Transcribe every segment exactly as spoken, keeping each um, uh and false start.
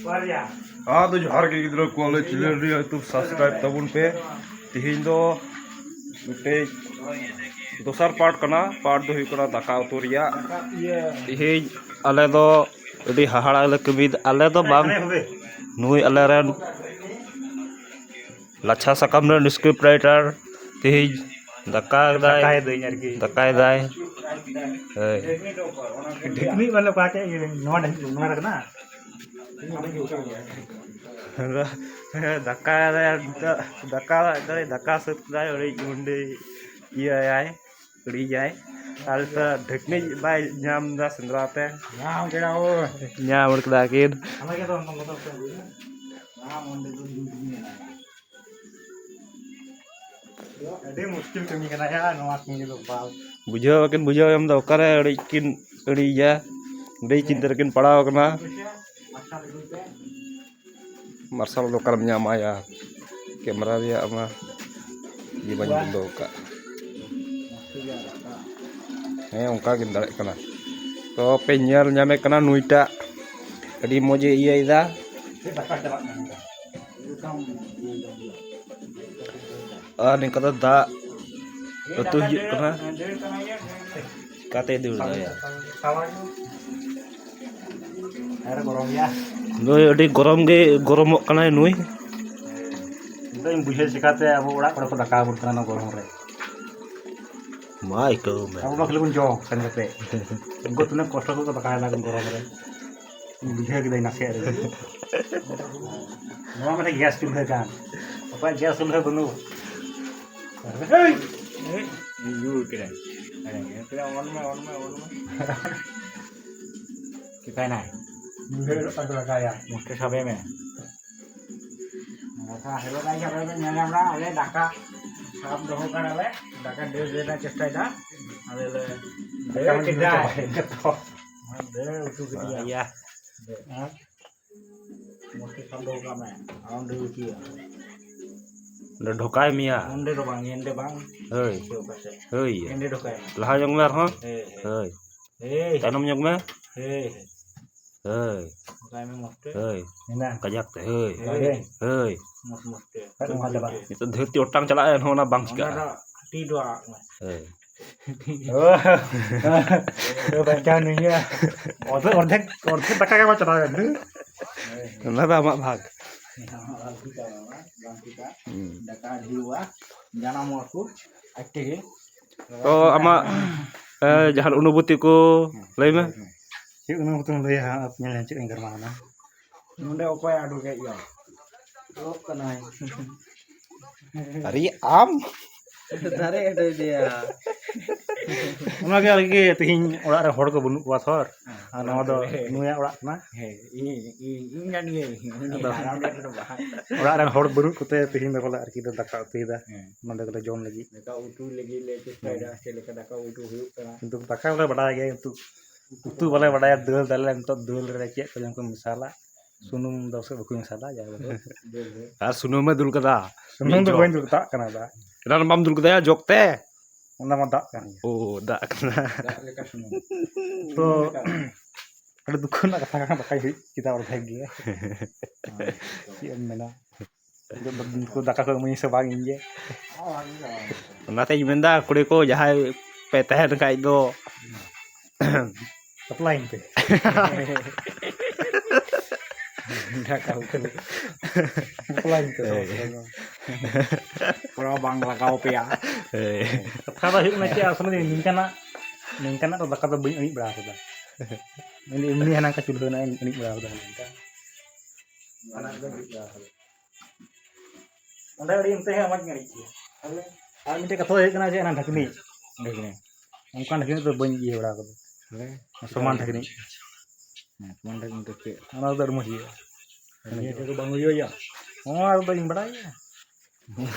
ᱟᱫᱚ ᱡᱚᱦᱟᱨ ᱜᱮ ᱜᱤᱫᱽᱨᱟᱹ ᱠᱚ, ᱟᱞᱮ ᱪᱮᱱᱮᱞ ᱨᱮ ᱟᱹᱛᱩ ᱥᱟᱵᱥᱠᱨᱟᱭᱤᱵ ᱛᱟᱵᱚᱱ ᱯᱮ᱾ ᱛᱮᱦᱮᱧ ᱫᱚ ᱢᱤᱫᱴᱮᱡ ᱫᱚᱥᱟᱨ ᱯᱟᱨᱴ ᱠᱟᱱᱟ᱾ ᱯᱟᱨᱴ ᱫᱚ ᱦᱩᱭᱩᱜ ᱠᱟᱱᱟ ᱫᱟᱠᱟ ᱩᱛᱩ ᱨᱮᱭᱟᱜ᱾ ᱛᱮᱦᱮᱧ ᱟᱞᱮ ᱫᱚ ᱟᱹᱰᱤ ᱦᱟᱦᱟᱲᱟ ᱞᱮ ᱠᱟᱹᱢᱤᱭᱮᱫᱟ᱾ ᱟᱞᱮ ᱫᱚ ᱵᱟᱝ, ᱱᱩᱭ ᱟᱞᱮ ᱨᱮᱱ ᱞᱟᱪᱷᱟ ᱥᱟᱠᱟᱢ ᱨᱮᱱ ᱥᱠᱨᱤᱯᱴ ᱨᱟᱭᱴᱟᱨ ᱛᱮᱦᱮᱧ ᱫᱟᱠᱟ ᱫᱟᱭ᱾ ᱫᱟᱠᱟᱭ ᱫᱟᱹᱧ ᱟᱨᱠᱤ᱾ ᱫᱟᱠᱟᱭ ᱫᱟᱭ᱾ ᱦᱳᱭ᱾ ᱰᱷᱤᱠᱱᱤ ᱢᱟᱱᱮ ᱚᱠᱟ ᱴᱷᱮᱡ ᱤᱭᱟᱹ, ᱱᱚᱣᱟ ᱰᱷᱤᱠᱱᱤ, ᱱᱚᱣᱟ ᱨᱮ ᱠᱟᱱᱟ? ᱫᱟᱠᱟ ᱫᱟᱭ ᱱᱤᱛᱚᱜ, ᱫᱟᱠᱟ ᱫᱟᱭ, ᱫᱟᱠᱟ ᱥᱟᱹᱛ ᱫᱟᱭ, ᱚᱸᱰᱮ ᱤᱭᱟᱹᱭᱟᱭ, ᱦᱤᱲᱤᱧᱟᱭ᱾ ᱟᱨ ᱱᱤᱛᱚᱜ ᱰᱷᱟᱹᱠᱱᱤ ᱵᱟᱭ ᱧᱟᱢ ᱮᱫᱟ ᱥᱮᱸᱫᱽᱨᱟ ᱛᱮ᱾ ᱧᱟᱢ ᱠᱮᱫᱟ ᱵᱚ᱾ ᱧᱟᱢ ᱠᱮᱫᱟ ᱠᱤᱱ᱾ ᱚᱱᱟ ᱜᱮ ᱛᱚ ᱚᱱᱟ ᱢᱚᱛᱚ ᱠᱚ ᱟᱹᱜᱩᱭᱟ᱾ ᱧᱟᱢ ᱚᱸᱰᱮ ᱫᱚ ᱡᱩᱛ ᱜᱮ ᱢᱮᱱᱟᱜᱼᱟ᱾ ᱟᱹᱰᱤ ᱢᱩᱥᱠᱤᱞ ᱠᱟᱹᱢᱤ ᱠᱟᱱᱟ ᱭᱟ, ᱱᱚᱣᱟ ᱠᱟᱹᱢᱤ ᱫᱚ ᱵᱟᱝ᱾ ᱵᱩᱡᱷᱟᱹᱣ ᱵᱟᱹᱠᱤᱱ ᱵᱩᱡᱷᱟᱹᱣ ᱧᱟᱢ ᱮᱫᱟ, ᱚᱠᱟᱨᱮ ᱟᱹᱲᱤᱡ ᱠᱤᱱ ᱟᱹᱲᱤᱭᱟ, ᱟᱹᱰᱤ ᱪᱤᱱᱛᱟᱹ ᱨᱮᱠᱤᱱ ᱯᱟᱲᱟᱣ ᱟᱠᱟᱱᱟ᱾ ᱢᱟᱨᱥᱟᱞ ᱫᱚ ᱚᱠᱟᱨᱮᱢ ᱧᱟᱢᱟ ᱭᱟ, ᱠᱮᱢᱮᱨᱟ ᱨᱮᱭᱟᱜ ᱢᱟ ᱤᱭᱟᱹ ᱵᱟᱹᱧ ᱵᱚᱱᱫᱚ ᱟᱠᱟᱫ᱾ ᱦᱮᱸ, ᱚᱱᱠᱟ ᱜᱮᱢ ᱫᱟᱲᱮᱭᱟᱜ ᱠᱟᱱᱟ᱾ ᱛᱚ ᱯᱮ ᱧᱮᱞ ᱧᱟᱢᱮ ᱠᱟᱱᱟ ᱱᱩᱭᱴᱟᱜ ᱟᱹᱰᱤ ᱢᱚᱡᱽ ᱮ ᱤᱭᱟᱹᱭᱮᱫᱟ᱾ ᱟᱨ ᱱᱤᱝᱠᱟ ᱫᱚ ᱫᱟᱜ ᱟᱹᱛᱩ ᱦᱤᱡᱩᱜ ᱠᱟᱱᱟ᱾ ᱪᱤᱠᱟᱛᱮᱭ ᱫᱟᱹᱲ ᱫᱟᱭᱟ? ᱟᱨ ᱜᱚᱨᱚᱢ ᱜᱮᱭᱟ᱾ ᱱᱩᱭ ᱟᱹᱰᱤ ᱜᱚᱨᱚᱢ ᱜᱮ ᱜᱚᱨᱚᱢᱚᱜ ᱠᱟᱱᱟᱭ ᱱᱩᱭ᱾ ᱱᱤᱛᱚᱜ ᱤᱧ ᱵᱩᱡᱷᱟᱹᱣ ᱪᱤᱠᱟᱛᱮ ᱟᱵᱚ ᱚᱲᱟᱜ ᱠᱚᱨᱮ ᱠᱚ ᱫᱟᱠᱟ ᱟᱵᱚᱱ ᱠᱟᱱᱟ ᱱᱚᱣᱟ ᱜᱚᱨᱚᱢ ᱨᱮ᱾ ᱢᱟ ᱟᱹᱭᱠᱟᱹᱣ ᱢᱮ᱾ ᱟᱵᱚ ᱢᱟ ᱠᱷᱟᱹᱞᱤ ᱵᱚᱱ ᱡᱚᱢ ᱥᱮᱱ ᱠᱟᱛᱮ᱾ ᱩᱱᱠᱩ ᱛᱤᱱᱟᱹᱜ ᱠᱚᱥᱴᱚ ᱠᱚ ᱫᱟᱠᱟᱭ ᱫᱟ ᱜᱚᱨᱚᱢ ᱨᱮ᱾ ᱵᱩᱡᱷᱟᱹᱣ ᱠᱮᱫᱟᱹᱧ ᱱᱟᱥᱮᱭᱟᱜ ᱨᱮᱜᱮ᱾ ᱱᱚᱣᱟ ᱢᱟᱱᱮ ᱜᱮᱥ ᱪᱩᱞᱦᱟᱹ ᱠᱟᱱ᱾ ᱚᱠᱚᱭᱟᱜ ᱜᱮᱥ ᱪᱩᱞᱦᱟᱹ ᱵᱟᱹᱱᱩᱜ? ᱦᱮᱸ, ᱧᱩ ᱠᱮᱫᱟᱭ᱾ ᱦᱮᱸ, ᱧᱩ ᱠᱮᱫᱟᱭ, on ᱢᱮ, on ᱢᱮ, on ᱢᱮ᱾ ᱪᱤᱠᱟᱭᱱᱟᱭ? ᱧᱩ ᱦᱩᱭᱩᱜ ᱠᱟᱱ ᱛᱟᱠᱚᱣᱟ ᱭᱟ᱾ ᱢᱩᱥᱴᱤ ᱥᱟᱵᱮ ᱢᱮ᱾ ᱫᱟᱠᱟ ᱦᱮᱞᱳ ᱜᱟᱭᱤᱥ, ᱟᱯᱮ ᱯᱮ ᱧᱮᱞ ᱧᱟᱢ ᱮᱫᱟ, ᱟᱞᱮ ᱫᱟᱠᱟ ᱥᱟᱵ ᱫᱚᱦᱚ ᱠᱟᱫᱟᱞᱮ, ᱫᱟᱠᱟ ᱰᱷᱮᱨ ᱰᱷᱮᱨ ᱞᱮ ᱪᱮᱥᱴᱟᱭᱮᱫᱟ᱾ ᱟᱞᱮ ᱞᱮ ᱰᱷᱮᱨ ᱠᱮᱫᱟ᱾ ᱰᱷᱮᱨ ᱩᱛᱩ ᱠᱮᱫᱟ᱾ ᱤᱭᱟ᱾ ᱟᱨ ᱢᱚᱥᱴᱤ ᱥᱟᱵ ᱫᱚᱦᱚ ᱠᱟᱜ ᱢᱮ, ᱟᱨ ᱚᱸᱰᱮ ᱩᱛᱩᱭᱟ᱾ ᱚᱸᱰᱮ ᱰᱷᱚᱠᱟᱭ ᱢᱮᱭᱟ᱾ ᱚᱸᱰᱮ ᱫᱚ ᱵᱟᱝ, ᱮᱸᱰᱮ ᱵᱟᱝ᱾ ᱦᱳᱭ᱾ ᱥᱮ ᱚᱠᱟ ᱥᱮᱫ? ᱦᱳᱭ᱾ ᱮᱸᱰᱮ ᱰᱷᱚᱠᱟᱭ ᱢᱮ᱾ ᱞᱟᱦᱟ ᱧᱚᱜ ᱢᱮ ᱟᱨᱦᱚᱸ᱾ ᱦᱮᱸ, ᱦᱮᱸ᱾ ᱦᱳᱭ᱾ ᱦᱮᱸ᱾ ᱛᱟᱭᱱᱚᱢ ᱧᱚᱜ ᱢᱮ᱾ ᱦᱮᱸ, ᱦᱮᱸ᱾ ᱦᱳᱭ᱾ ᱦᱳᱭ᱾ ᱦᱮᱱᱟᱜ᱾ ᱠᱟᱡᱟᱠ ᱛᱮ, ᱦᱳᱭ᱾ ᱦᱳᱭ᱾ ᱦᱳᱭ᱾ ᱢᱚᱥ ᱢᱚᱥ ᱛᱮ᱾ ᱱᱤᱛᱚᱜ ᱫᱷᱟᱹᱨᱛᱤ ᱚᱴᱟᱝ ᱪᱟᱞᱟᱜᱼᱟ, ᱮᱱᱦᱚᱸ ᱚᱱᱟ ᱵᱟᱝ ᱪᱤᱠᱟᱹᱜᱼᱟ᱾ ᱚᱱᱟ ᱫᱚ ᱛᱤ ᱫᱚ ᱟᱲᱟᱜ ᱢᱮ᱾ ᱦᱳᱭ᱾ ᱚ, ᱚ, ᱵᱟᱧᱪᱟᱣ ᱱᱩᱭᱟ᱾ ᱚᱨᱫᱷᱮᱠ, ᱚᱨᱫᱷᱮᱠ, ᱚᱨᱫᱷᱮᱠ ᱫᱟᱠᱟ ᱜᱮ ᱵᱟᱝ ᱪᱟᱞᱟᱣ ᱮᱱ᱾ ᱚᱱᱟ ᱫᱚ ᱟᱢᱟᱜ ᱵᱷᱟᱜᱽ᱾ ᱵᱟᱝ ᱴᱷᱤᱠᱟ, ᱵᱟᱝ ᱴᱷᱤᱠᱟ᱾ ᱦᱩᱸ᱾ ᱫᱟᱠᱟ ᱰᱷᱮᱨᱚᱜᱼᱟ, ᱡᱟᱱᱟᱢᱚᱜᱼᱟ ᱠᱚ ᱟᱡ ᱛᱮᱜᱮ᱾ ᱛᱚ, ᱟᱢᱟᱜ, ᱮ, ᱡᱟᱦᱟᱱ ᱚᱱᱩᱵᱷᱩᱛᱤ ᱠᱚ ᱞᱟᱹᱭ ᱢᱮ᱾ ᱪᱮᱫ ᱚᱱᱩᱵᱷᱩᱛᱤᱢ ᱞᱟᱹᱭᱟ ᱦᱟᱸᱜ, ᱧᱮᱞ ᱧᱮᱞ ᱪᱮᱫ ᱤᱧ ᱜᱟᱨᱢᱟᱣᱱᱟ᱾ ᱱᱚᱰᱮ ᱚᱠᱚᱭ ᱟᱰᱚ ᱠᱮᱫ ᱜᱮᱭᱟ? ᱚᱞᱚᱜ ᱠᱟᱱᱟᱭ᱾ ᱟᱨᱮ ᱟᱢ? ᱫᱟᱨᱮ ᱟᱰᱚᱭ ᱫᱮᱭᱟ᱾ ᱚᱱᱟᱜᱮ ᱟᱨᱠᱤ ᱛᱮᱦᱮᱧ ᱚᱲᱟᱜ ᱨᱮ ᱦᱚᱲ ᱠᱚ ᱵᱟᱹᱱᱩᱜ ᱠᱚᱣᱟ ᱛᱷᱚᱨ, ᱟᱨ ᱱᱚᱣᱟ ᱫᱚ ᱱᱩᱭᱟᱜ ᱚᱲᱟᱜ ᱠᱟᱱᱟ᱾ ᱦᱮᱸ, ᱤᱧ, ᱤᱧ, ᱤᱧ ᱠᱟᱱ ᱜᱤᱭᱟᱹᱧ᱾ ᱩᱱᱤ ᱟᱫᱚ ᱦᱟᱨᱟ ᱚᱲᱟᱜ ᱨᱮᱫᱚ ᱵᱟᱝ᱾ ᱚᱲᱟᱜ ᱨᱮᱱ ᱦᱚᱲ ᱵᱟᱹᱱᱩᱜ ᱠᱚᱛᱮ ᱛᱮᱦᱮᱧ ᱫᱚ ᱵᱚᱞᱮ ᱟᱨᱠᱤ ᱞᱮ ᱫᱟᱠᱟ ᱩᱛᱩᱭᱮᱫᱟ᱾ ᱦᱮᱸ᱾ ᱱᱚᱸᱰᱮ ᱜᱮᱞᱮ ᱡᱚᱢ ᱞᱟᱹᱜᱤᱫ᱾ ᱫᱟᱠᱟ ᱩᱛᱩ ᱞᱟᱹᱜᱤᱫ ᱞᱮ ᱪᱮᱥᱴᱟᱭᱮᱫᱟ, ᱦᱮᱸ᱾ ᱪᱮᱫ ᱞᱮᱠᱟ ᱫᱟᱠᱟ ᱩᱛᱩ ᱦᱩᱭᱩᱜ ᱠᱟᱱᱟ᱾ ᱠᱤᱱᱛᱩ ᱫᱟᱠᱟ ᱫᱚᱞᱮ ᱵᱟᱰᱟᱭ ᱜᱮᱭᱟ, ᱠᱤᱱᱛᱩ ᱩᱛᱩ ᱵᱟᱞᱮ ᱵᱟᱰᱟᱭᱟ, ᱫᱟᱹᱞ ᱫᱟᱞᱮ ᱱᱤᱛᱚᱜ ᱫᱟᱹᱞ ᱨᱮ ᱪᱮᱫ ᱠᱚᱪᱚᱝ ᱠᱚ ᱢᱮᱥᱟᱞᱟ᱾ ᱥᱩᱱᱩᱢ ᱫᱚ ᱥᱮ ᱵᱟᱠᱚ ᱢᱮᱥᱟᱞᱟ, ᱡᱟᱭ ᱦᱳᱠ᱾ ᱫᱟᱹᱞ ᱨᱮ᱾ ᱟᱨ ᱥᱩᱱᱩᱢᱮ ᱫᱩᱞ ᱠᱟᱫᱟ᱾ ᱥᱩᱱᱩᱢ ᱫᱚ ᱢᱤᱫ ᱡᱚᱜ᱾ ᱵᱟᱹᱧ ᱫᱩᱞ ᱠᱟᱜ ᱠᱟᱱᱟ ᱫᱟ᱾ ᱮᱱᱟᱱ ᱵᱟᱢ ᱫᱩᱞ ᱠᱟᱫᱟ ᱡᱚᱜ ᱛᱮ? ᱚᱱᱟ ᱢᱟ ᱫᱟᱜ ᱠᱟᱱ ᱜᱮ᱾ ᱳ, ᱫᱟᱜ ᱠᱟᱱᱟ᱾ ᱫᱟᱜ ᱞᱮᱠᱟ ᱥᱩᱱᱩᱢ᱾ ᱛᱚ, ᱟᱹᱰᱤ ᱫᱩᱠ ᱨᱮᱱᱟᱜ ᱠᱟᱛᱷᱟ ᱠᱟᱱᱟ, ᱫᱟᱠᱟᱭ ᱦᱩᱭᱩᱜ ᱠᱮᱫᱟ ᱚᱨᱫᱷᱮᱠ ᱜᱮ᱾ ᱪᱮᱫ ᱮᱢ ᱢᱮᱱᱟ? ᱩᱱᱠᱩ ᱫᱟᱠᱟ ᱠᱚ ᱤᱢᱟᱹᱧᱟ ᱥᱮ ᱵᱟᱝ ᱤᱧ ᱜᱮ? ᱚᱱᱟᱛᱮᱧ ᱢᱮᱱᱫᱟ, ᱠᱩᱲᱤ ᱠᱚ ᱡᱟᱦᱟᱸᱭ ᱯᱮ ᱛᱟᱦᱮᱱ ᱠᱷᱟᱡ ᱫᱚ, ᱵᱟᱯᱞᱟᱭᱤᱧ ᱯᱮ᱾ ᱫᱟᱠᱟ ᱩᱛᱩ᱾ ᱵᱟᱯᱞᱟᱭᱤᱧ ᱯᱮ, ᱦᱳᱭ᱾ ᱥᱚᱢᱚᱥᱥᱟ ᱫᱚ᱾ ᱠᱚᱲᱟ ᱵᱟᱝ ᱞᱟᱜᱟᱣ ᱯᱮᱭᱟ᱾ ᱦᱳᱭ᱾ ᱠᱟᱛᱷᱟ ᱫᱚ ᱦᱩᱭᱩᱜ ᱠᱟᱱᱟ ᱪᱮᱫ, ᱟᱥᱚᱞᱮ ᱱᱤᱝᱠᱟᱱᱟᱜ, ᱱᱤᱝᱠᱟᱱᱟᱜ ᱫᱚ ᱫᱟᱠᱟ ᱫᱚ ᱵᱟᱹᱧ ᱟᱹᱬᱤᱡ ᱵᱟᱲᱟ ᱠᱟᱫᱟ᱾ ᱤᱧ ᱫᱚ ᱮᱢᱱᱤ ᱦᱟᱱᱟ ᱠᱟ ᱪᱩᱞᱦᱟᱹ ᱨᱮᱱᱟᱜ ᱤᱧ ᱟᱹᱬᱤᱡ ᱵᱟᱲᱟ ᱠᱟᱫᱟ, ᱱᱤᱝᱠᱟ᱾ ᱚᱱᱟ ᱫᱚ ᱟᱹᱬᱤᱡ ᱵᱟᱲᱟ ᱠᱟᱫᱟ᱾ ᱚᱸᱰᱮ ᱟᱹᱰᱤ ᱚᱱᱛᱮ ᱦᱚᱸ ᱢᱚᱡᱽ ᱜᱮ ᱟᱹᱰᱤ ᱜᱮᱭᱟ᱾ ᱟᱨ ᱢᱤᱫᱴᱮᱡ ᱠᱟᱛᱷᱟ ᱫᱚ ᱦᱩᱭᱩᱜ ᱠᱟᱱᱟ ᱡᱮ ᱚᱱᱟ ᱰᱷᱟᱹᱠᱱᱤ, ᱰᱷᱟᱹᱠᱱᱤ᱾ ᱚᱱᱠᱟᱱ ᱰᱷᱟᱹᱠᱱᱤ ᱫᱚ ᱵᱟᱹᱧ ᱤᱭᱟᱹ ᱵᱟᱲᱟ ᱠᱟᱫᱟ᱾ ᱦᱮᱸ᱾ ᱥᱚᱢᱟᱱ ᱰᱷᱟᱹᱠᱱᱤ᱾ ᱦᱮᱸ, ᱥᱚᱢᱟᱱ ᱰᱷᱟᱹᱠᱱᱤ ᱫᱚ ᱪᱮᱫ? ᱚᱱᱟ ᱫᱚ ᱟᱹᱰᱤ ᱢᱚᱡᱽ ᱦᱩᱭᱩᱜᱼᱟ᱾ ᱱᱤᱭᱟᱹ ᱛᱮᱫᱚ ᱵᱟᱝ ᱦᱩᱭᱩᱜᱼᱟ ᱭᱟ? ᱚᱱᱟ ᱫᱚ ᱤᱧ ᱵᱟᱲᱟᱭᱟ᱾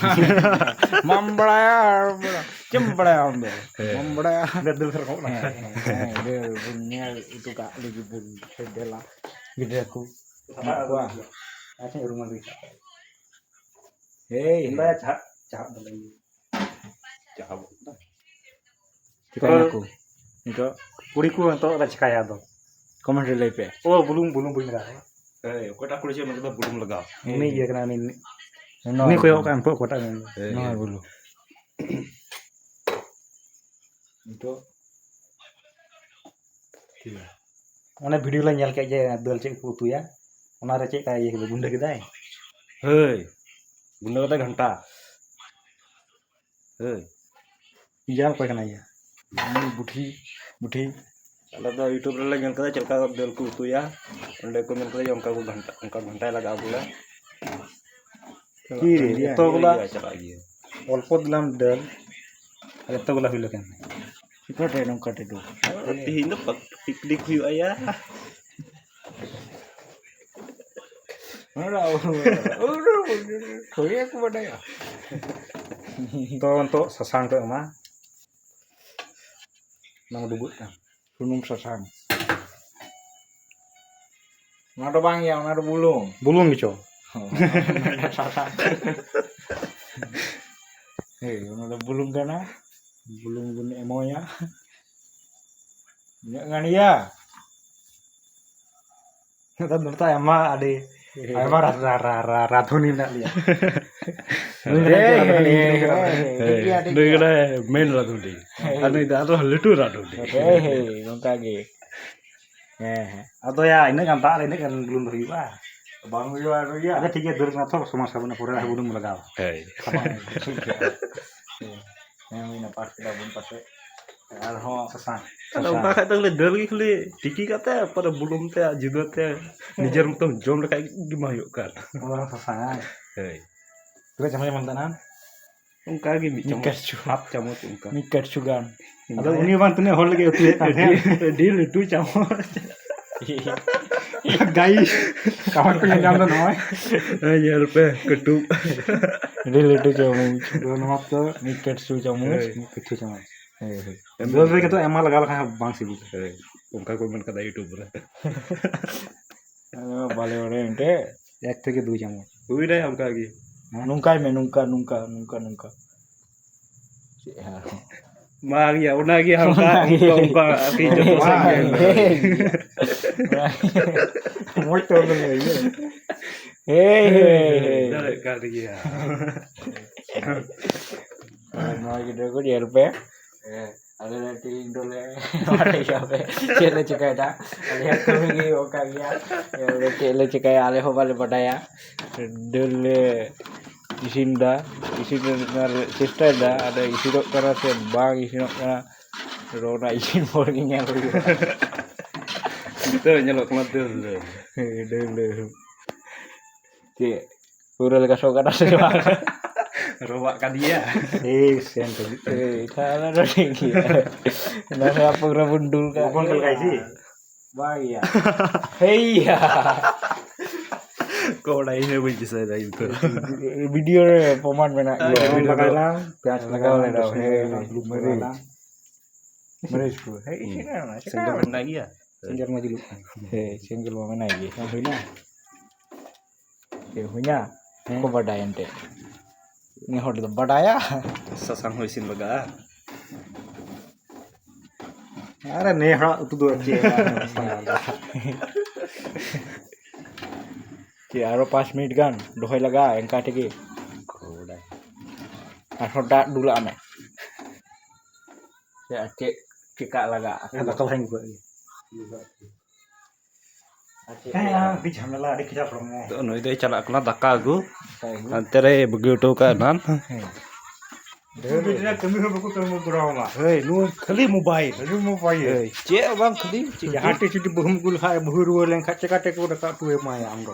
ᱢᱟᱢ ᱵᱟᱲᱟᱭᱟ ᱟᱨ ᱵᱟᱲᱟ-, ᱪᱮᱫ ᱮᱢ ᱵᱟᱲᱟᱭᱟ ᱟᱢ ᱫᱚ? ᱦᱮᱸ᱾ ᱵᱟᱢ ᱵᱟᱲᱟᱭᱟ? ᱫᱮ, ᱫᱩ ᱥᱮᱨᱢᱟ ᱠᱷᱚᱱᱟᱜ᱾ ᱦᱮᱸ, ᱦᱮᱸ, ᱦᱮᱸ, ᱫᱮ, ᱵᱚᱱ ᱧᱮᱞ ᱦᱚᱪᱚ ᱠᱟᱜ ᱞᱮᱜᱮ ᱵᱚᱱ ᱥᱮ ᱫᱮᱞᱟ ᱜᱤᱫᱽᱨᱟᱹ ᱠᱚ᱾ ᱢᱮᱱᱟᱜ ᱠᱚᱣᱟ᱾ ᱟᱪᱪᱷᱟ, ᱨᱩᱢᱟᱞ ᱨᱮ᱾ ᱦᱮᱭ᱾ ᱤᱧ ᱵᱟᱭ ᱪᱟᱦᱟᱜ, ᱪᱟᱦᱟᱜ ᱫᱚ ᱞᱟᱹᱭ᱾ ᱪᱟᱦᱟᱜ ᱵᱚᱞᱛᱮ? ᱪᱤᱠᱟᱹᱭ ᱱᱟᱠᱚ? ᱱᱤᱛᱚᱜ? ᱠᱩᱲᱤ ᱠᱚ ᱱᱤᱛᱚᱜ ᱞᱮ ᱪᱤᱠᱟᱹᱭᱟ ᱟᱫᱚ? ᱠᱚᱢᱮᱱᱴ ᱨᱮ ᱞᱟᱹᱭ ᱯᱮ᱾ ᱚ, ᱵᱩᱞᱩᱝ, ᱵᱩᱞᱩᱝ ᱵᱟᱹᱧ ᱞᱟᱜᱟᱣ᱾ ᱮᱭ, ᱚᱠᱚᱭᱴᱟᱜ ᱠᱩᱲᱤ ᱪᱚᱭ ᱢᱮᱱ ᱠᱮᱫᱟ ᱵᱩᱞᱩᱝ ᱞᱟᱜᱟᱣ? ᱩᱱᱤ ᱜᱮ ᱠᱟᱱᱟ, ᱩᱱᱤ, ᱩᱱᱤ ᱠᱚᱭᱚᱜ ᱠᱟᱜ ᱟᱢ ᱛᱚ, ᱚᱠᱟᱴᱟᱜ ᱢᱮᱱ ᱫᱟ? ᱮᱭ, ᱱᱚᱣᱟ ᱮᱭ᱾ ᱵᱩᱞᱩᱝ᱾ ᱱᱤᱛᱚᱜ ᱴᱷᱤᱠ ᱜᱮᱭᱟ᱾ ᱚᱱᱮ ᱵᱷᱤᱰᱤᱭᱳ ᱞᱮ ᱧᱮᱞ ᱠᱮᱫ ᱡᱮ ᱫᱟᱹᱞ ᱪᱮᱫ ᱠᱚ ᱩᱛᱩᱭᱟ, ᱚᱱᱟᱨᱮ ᱪᱮᱫ ᱞᱮᱠᱟ ᱤᱭᱟᱹ ᱠᱮᱫᱟ, ᱜᱩᱸᱰᱟᱹ ᱠᱮᱫᱟᱭ? ᱦᱳᱭ, ᱜᱩᱸᱰᱟᱹ ᱠᱟᱛᱮ ᱜᱷᱟᱱᱴᱟ᱾ ᱦᱳᱭ᱾ ᱤᱭᱟᱹ ᱚᱠᱚᱭ ᱠᱟᱱᱟᱭ ᱤᱭᱟᱹ? ᱩᱱᱤ ᱵᱩᱰᱷᱤ, ᱵᱩᱰᱷᱤ᱾ ᱟᱞᱮ ᱫᱚ YouTube ᱨᱮᱞᱮ ᱧᱮᱞ ᱠᱟᱫᱟ ᱪᱮᱫ ᱞᱮᱠᱟ ᱫᱟᱹᱞ ᱠᱚ ᱩᱛᱩᱭᱟ, ᱚᱸᱰᱮ ᱠᱚ ᱢᱮᱱ ᱠᱟᱫᱟ ᱡᱮ ᱚᱱᱠᱟ ᱠᱚ ᱜᱷᱟᱱᱴᱟ, ᱚᱱᱠᱟ ᱜᱷᱟᱱᱴᱟᱭ ᱞᱟᱜᱟᱜᱼᱟ ᱵᱚᱞᱮ᱾ ᱪᱟᱞᱟᱜ ᱠᱤ ᱠᱟᱱ ᱜᱮᱭᱟ, ᱮᱛᱚ ᱜᱚᱞᱟ? ᱤᱭᱟᱹ ᱪᱟᱞᱟᱜ ᱜᱮᱭᱟ᱾ ᱚᱞᱯᱚ ᱫᱤᱞᱟᱢ ᱫᱟᱹᱞ, ᱟᱨ ᱮᱛᱚ ᱜᱚᱞᱟ ᱦᱩᱭ ᱞᱮᱠᱷᱟᱱ᱾ ᱪᱤᱠᱟᱹᱛᱮ ᱱᱚᱝᱠᱟ ᱴᱮᱴᱩ? ᱛᱮᱦᱮᱧ ᱫᱚ ᱯᱟᱠ-, ᱯᱤᱠᱱᱤᱠ ᱦᱩᱭᱩᱜᱼᱟ ᱭᱟ᱾ ᱛᱚ, ᱱᱤᱛᱚᱜ ᱥᱟᱥᱟᱝ ᱠᱚ ᱮᱢᱟ᱾ ᱚᱱᱟ ᱰᱩᱵᱩᱡ ᱠᱟᱱ᱾ ᱥᱩᱱᱩᱢ ᱥᱟᱥᱟᱝ᱾ ᱚᱱᱟ ᱫᱚ ᱵᱟᱝ ᱭᱟ, ᱚᱱᱟ ᱫᱚ ᱵᱩᱞᱩᱝ᱾ ᱵᱩᱞᱩᱝ ᱜᱮᱪᱚ᱾ ᱥᱟᱥᱟᱝ᱾ ᱦᱳᱭ, ᱚᱱᱟ ᱫᱚ ᱵᱩᱞᱩᱝ ᱠᱟᱱᱟ᱾ ᱵᱩᱞᱩᱝ ᱵᱚᱱ ᱮᱢᱟᱣᱟᱭᱟ᱾ ᱤᱱᱟᱹᱜ ᱜᱟᱱ ᱭᱟ᱾ ᱱᱮᱛᱟᱨ ᱫᱚ ᱟᱭᱢᱟ ᱟᱹᱰᱤ ᱟᱭᱢᱟ ᱨᱟ-, ᱨᱟ-, ᱨᱟ-, ᱨᱟ-, ᱨᱟᱫᱷᱩᱱᱤ ᱢᱮᱱᱟᱜ ᱞᱮᱭᱟ᱾ ᱦᱮᱸ, ᱦᱮᱸ, ᱦᱮᱸ, ᱦᱮᱸ, ᱦᱮᱸ, ᱴᱷᱤᱠ ᱜᱮᱭᱟ, ᱴᱷᱤᱠ ᱱᱩᱭ ᱜᱮᱭᱟ᱾ ᱠᱟᱱᱟᱭ ᱢᱮᱱ ᱨᱟᱫᱷᱩᱱᱤ᱾ ᱦᱮᱸ᱾ ᱟᱨ ᱱᱩᱭ ᱫᱚ ᱟᱨᱚ ᱞᱟᱹᱴᱩ ᱨᱟᱫᱷᱩᱱᱤ᱾ ᱦᱮᱸ, ᱦᱮᱸ, ᱱᱚᱝᱠᱟ ᱜᱮ᱾ ᱦᱮᱸ, ᱦᱮᱸ᱾ ᱟᱫᱚ ᱭᱟ, ᱤᱱᱟᱹᱜ ᱜᱟᱱ ᱫᱟᱜ ᱨᱮ ᱤᱱᱟᱹᱜ ᱜᱟᱱ ᱵᱩᱞᱩᱝ ᱫᱚ ᱦᱩᱭᱩᱜᱼᱟ? ᱵᱟᱝ ᱦᱩᱭᱩᱜᱼᱟ, ᱟᱹᱰᱤ ᱜᱮᱭᱟ᱾ ᱟᱪᱪᱷᱟ, ᱴᱷᱤᱠ ᱜᱮᱭᱟ, ᱫᱟᱹᱞ ᱠᱟᱱᱟ ᱛᱚ, ᱥᱚᱢᱚᱥᱥᱟ ᱵᱟᱹᱱᱩᱜᱼᱟ, ᱯᱚᱨᱮ ᱟᱨᱦᱚᱸ ᱵᱩᱞᱩᱝ ᱞᱟᱜᱟᱣᱟ᱾ ᱦᱳᱭ᱾ ᱦᱮᱸ, ᱦᱮᱸ, ᱦᱩᱭᱱᱟ, ᱯᱟᱸᱪ ᱠᱮᱫᱟ ᱵᱚᱱ ᱯᱟᱥᱮ᱾ ᱟᱨᱦᱚᱸ ᱥᱟᱥᱟᱝ᱾ ᱟᱫᱚ ᱥᱟᱥᱟᱝ᱾ ᱚᱱᱠᱟ ᱠᱷᱟᱡ ᱫᱚ ᱠᱷᱟᱹᱞᱤ ᱫᱟᱹᱞ ᱜᱮ ᱠᱷᱟᱹᱞᱤ ᱛᱤᱠᱤ ᱠᱟᱛᱮ, ᱯᱚᱨᱮ ᱵᱩᱞᱩᱝ ᱛᱮ ᱟᱨ ᱡᱩᱫᱟᱹ ᱛᱮ ᱱᱤᱡᱮᱨ ᱢᱚᱛᱚᱢ ᱡᱚᱢ ᱞᱮᱠᱷᱟᱡ ᱜᱮ ᱢᱟ ᱦᱩᱭᱩᱜ ᱠᱟᱱ᱾ ᱚᱱᱟ ᱥᱟᱥᱟᱝ, ᱦᱮᱸ? ᱦᱳᱭ᱾ ᱛᱤᱱᱟᱹᱜ ᱪᱟᱢᱚᱪ ᱮᱢ ᱮᱢ ᱛᱟᱦᱮᱱᱟ? ᱚᱱᱠᱟ ᱜᱮ ᱢᱤᱫ ᱢᱤᱫ ᱪᱟᱢᱚᱪ, ᱠᱟᱹᱪᱩ᱾ ᱦᱟᱯ ᱪᱟᱢᱚᱪ ᱚᱱᱠᱟ᱾ ᱢᱤᱫ ᱠᱟᱹᱪᱩ ᱜᱟᱱ᱾ ᱟᱫᱚ ᱦᱮᱸ᱾ ᱩᱱᱤ ᱵᱟᱝ ᱛᱤᱱᱟᱹᱜ ᱦᱚᱲ ᱞᱟᱹᱜᱤᱫ ᱩᱛᱩᱭᱮᱫ ᱠᱟᱱ ᱟᱹᱰᱤ, ᱛᱟᱦᱮᱸᱫ? ᱟᱹᱰᱤ ᱞᱟᱹᱴᱩ ᱪᱟᱢᱚᱪ᱾ ᱜᱟᱭᱤᱥ, ᱠᱟᱢᱟᱨ ᱠᱚ ᱧᱮᱞ ᱧᱟᱢ ᱫᱟ ᱱᱚᱜᱼᱚᱭ᱾ ᱦᱮᱸ, ᱧᱮᱞ ᱯᱮ, ᱠᱟᱹᱴᱩᱵ᱾ ᱟᱹᱰᱤ ᱞᱟᱹᱴᱩ ᱪᱟᱢᱚᱪ᱾ ᱟᱫᱚ ᱱᱚᱣᱟ ᱫᱚ ᱢᱤᱫ ᱠᱟᱹᱴᱪᱩ ᱪᱟᱢᱚᱪ, ᱦᱳᱭ᱾ ᱢᱤᱫ ᱠᱟᱹᱴᱪᱩ ᱪᱟᱢᱚᱪ᱾ ᱦᱳᱭ, ᱦᱳᱭ᱾ ᱫᱟᱹᱞ ᱨᱮ ᱠᱟᱛᱮ ᱟᱭᱢᱟ ᱞᱟᱜᱟᱣ ᱞᱮᱠᱷᱟᱱ ᱵᱟᱝ ᱥᱤᱵᱤᱞᱟ᱾ ᱦᱳᱭ, ᱚᱱᱠᱟ ᱠᱚ ᱢᱮᱱ ᱠᱟᱫᱟ YouTube ᱨᱮ᱾ ᱟᱫᱚ ᱵᱟᱞᱮ ᱵᱟᱲᱟᱭᱟ ᱮᱱᱛᱮ᱾ ᱮᱠ ᱛᱷᱮᱠᱮ ᱫᱩᱭ ᱪᱟᱢᱚᱪ᱾ ᱦᱩᱭ ᱫᱟᱲᱮᱭᱟᱜᱼᱟ ᱚᱱᱠᱟ ᱜᱮ᱾ ᱦᱮᱸ? ᱱᱚᱝᱠᱟᱭ ᱢᱮ, ᱱᱚᱝᱠᱟ, ᱱᱚᱝᱠᱟ, ᱱᱚᱝᱠᱟ, ᱱᱚᱝᱠᱟ᱾ ᱪᱮᱫ ᱟᱨᱦᱚᱸ? ᱢᱟ ᱜᱮᱭᱟ, ᱚᱱᱟᱜᱮ ᱦᱟᱞᱠᱟ ᱚᱱᱠᱟ, ᱚᱱᱠᱟ ᱟᱨᱠᱤ ᱡᱚᱛᱚ ᱥᱮᱫ ᱜᱮ᱾ ᱢᱚᱡᱽ ᱛᱮ ᱚᱞ ᱞᱮ ᱤᱭᱟᱹ᱾ ᱦᱮᱭ, ᱦᱮᱭ, ᱦᱮᱭ᱾ ᱫᱟᱲᱮᱭᱟᱜ ᱠᱟᱱ ᱜᱮᱭᱟ᱾ ᱱᱚᱣᱟ ᱜᱤᱫᱽᱨᱟᱹ ᱠᱚ ᱧᱮᱞ ᱯᱮ᱾ ᱦᱮᱸ, ᱟᱞᱮ ᱞᱮ ᱛᱮᱦᱮᱧ ᱫᱚᱞᱮ ᱵᱟᱰᱟᱭ ᱜᱮᱭᱟ ᱯᱮ ᱪᱮᱫ ᱞᱮ ᱪᱤᱠᱟᱹᱭᱮᱫᱟ᱾ ᱟᱞᱮᱭᱟᱜ ᱠᱟᱹᱢᱤ ᱜᱮ ᱚᱱᱠᱟ ᱜᱮᱭᱟ᱾ ᱪᱮᱫ ᱞᱮ ᱪᱤᱠᱟᱹᱭᱟ, ᱟᱞᱮ ᱦᱚᱸ ᱵᱟᱞᱮ ᱵᱟᱰᱟᱭᱟ᱾ ᱫᱟᱹᱞ ᱞᱮ ᱤᱥᱤᱱ ᱫᱟ, ᱤᱥᱤᱱ ᱨᱮᱱᱟᱜ ᱞᱮ ᱪᱮᱥᱴᱟᱭ ᱫᱟ, ᱟᱫᱚ ᱤᱥᱤᱱᱚᱜ ᱠᱟᱱᱟ ᱥᱮ ᱵᱟᱝ ᱤᱥᱤᱱᱚᱜ ᱠᱟᱱᱟ, ᱟᱫᱚ ᱚᱱᱟ ᱤᱥᱤᱱ ᱯᱚᱨ ᱜᱮ ᱧᱮᱞ ᱦᱩᱭᱩᱜᱼᱟ᱾ ᱱᱤᱛᱚᱜ ᱧᱮᱞᱚᱜ ᱠᱟᱱᱟ ᱫᱟᱹᱞ, ᱫᱟᱹᱞ᱾ ᱦᱮᱸ, ᱫᱟᱹᱞ, ᱫᱟᱹᱞ᱾ ᱪᱮᱫ ᱯᱩᱨᱟᱹ ᱞᱮᱠᱟ ᱥᱚ ᱠᱟᱱᱟ ᱥᱮ ᱵᱟᱝ? ᱨᱚᱵᱟᱜ ᱠᱟᱫᱮᱭᱟ᱾ ᱮᱭ, ᱥᱮᱱᱴ ᱦᱤᱡᱩᱜ ᱠᱟᱱᱟ᱾ ᱮᱭ, ᱛᱟᱦᱞᱮ ᱫᱚ ᱴᱷᱤᱠ ᱜᱮᱭᱟ᱾ ᱱᱟᱥᱮ ᱯᱨᱳᱜᱨᱟᱢ ᱵᱚᱱ ᱫᱩᱞ ᱠᱟᱜ ᱜᱮ᱾ ᱵᱟᱝ ᱜᱮᱭᱟ᱾ ᱦᱮᱭᱭᱟ᱾ ᱠᱚᱲᱟ, ᱤᱧ ᱦᱚᱸ ᱵᱟᱹᱧ ᱫᱤᱥᱟᱹᱭᱮᱫᱟ ᱤᱧ ᱫᱚ᱾ ᱵᱷᱤᱰᱤᱭᱳ ᱨᱮ ᱯᱨᱚᱢᱟᱱ ᱢᱮᱱᱟᱜ ᱜᱮᱭᱟ᱾ ᱡᱮᱢᱚᱱ ᱞᱟᱜᱟᱣ ᱞᱮᱱᱟ, ᱯᱮᱸᱭᱟᱡᱽ ᱞᱟᱜᱟᱣ ᱞᱮᱱᱟ, ᱦᱮᱸ, ᱢᱟᱹᱨᱤᱪ ᱠᱚ᱾ ᱦᱮᱸ, ᱤᱥᱤᱱ ᱠᱟᱱᱟ, ᱪᱮᱠᱟ? ᱥᱮᱸᱜᱮᱞ ᱢᱮᱱᱟᱜ ᱜᱮᱭᱟ᱾ ᱥᱮᱸᱜᱮᱞ ᱢᱟ ᱡᱩᱞᱩᱜ ᱠᱟᱱ᱾ ᱦᱮᱸ, ᱥᱮᱸᱜᱮᱞ ᱢᱟ ᱢᱮᱱᱟᱜ ᱜᱮ᱾ ᱵᱟᱝ ᱦᱩᱭᱱᱟ? ᱪᱮᱫ ᱦᱩᱭᱱᱟ? ᱦᱮᱸ᱾ ᱠᱚ ᱵᱟᱰᱟᱭᱟ ᱮᱱᱛᱮ᱾ ᱱᱮ ᱦᱚᱲ ᱫᱚ ᱵᱟᱰᱟᱭᱟ᱾ ᱥᱟᱥᱟᱝ ᱦᱚᱸ ᱤᱥᱤᱱ ᱞᱟᱜᱟᱜᱼᱟ᱾ ᱟᱨ ᱱᱮ ᱦᱚᱲᱟᱜ ᱩᱛᱩ ᱫᱚ ᱪᱮᱫ? ᱪᱮᱫ ᱟᱨᱚ ᱯᱟᱸᱪ ᱢᱤᱱᱤᱴ ᱜᱟᱱ ᱫᱚᱦᱚᱭ ᱞᱟᱜᱟᱜᱼᱟ ᱮᱱᱠᱟ ᱛᱮᱜᱮ? ᱟᱨᱦᱚᱸ ᱫᱟᱜ ᱫᱩᱞᱟᱜ ᱢᱮ᱾ ᱥᱮ ᱟᱨ ᱪᱮᱫ ᱪᱮᱠᱟᱜ ᱞᱟᱜᱟᱜᱼᱟ? ᱦᱮᱸ, ᱫᱟᱠᱟ ᱞᱟᱦᱟᱧ ᱟᱹᱜᱩᱭᱟ᱾ ᱟᱨ ᱪᱮᱫ ᱦᱮᱸ, ᱠᱚ ᱞᱟᱜᱟᱜᱼᱟ? ᱟᱹᱰᱤ ᱡᱷᱟᱢᱮᱞᱟ, ᱟᱹᱰᱤ ᱠᱟᱡᱟᱠ ᱦᱚᱲᱢᱚ᱾ ᱛᱚ, ᱱᱩᱭ ᱫᱚᱭ ᱪᱟᱞᱟᱜ ᱠᱟᱱᱟ ᱫᱟᱠᱟ ᱟᱹᱜᱩ᱾ ᱫᱟᱠᱟ ᱟᱹᱜᱩ᱾ ᱦᱟᱱᱛᱮ ᱨᱮᱭ ᱵᱟᱹᱜᱤ ᱦᱚᱴᱚ ᱠᱟᱜᱼᱟ ᱮᱱᱟᱱ᱾ ᱦᱮᱸ᱾ ᱠᱟᱹᱢᱤ ᱦᱚᱸ ᱵᱟᱠᱚ ᱠᱟᱹᱢᱤ ᱜᱚᱲᱚ ᱟᱢᱟ᱾ ᱦᱳᱭ, ᱱᱚᱣᱟ ᱠᱷᱟᱹᱞᱤ ᱢᱳᱵᱟᱭᱤᱞ᱾ ᱠᱷᱟᱹᱞᱤ ᱢᱳᱵᱟᱭᱤᱞ᱾ ᱦᱳᱭ, ᱪᱮᱫ ᱦᱚᱸ ᱵᱟᱝ, ᱠᱷᱟᱹᱞᱤ ᱪᱮᱫ ᱡᱟᱦᱟᱸ ᱛᱤᱥ ᱡᱩᱫᱤ ᱵᱟᱹᱦᱩᱢ ᱟᱹᱜᱩ ᱞᱮᱠᱷᱟᱡ, ᱵᱟᱹᱦᱩ ᱨᱩᱣᱟᱹᱲ ᱞᱮᱱᱠᱷᱟᱡ, ᱪᱮᱠᱟᱛᱮ ᱠᱚ ᱫᱟᱠᱟ ᱩᱛᱩ ᱮᱢᱟᱭᱟ ᱟᱢ ᱫᱚ?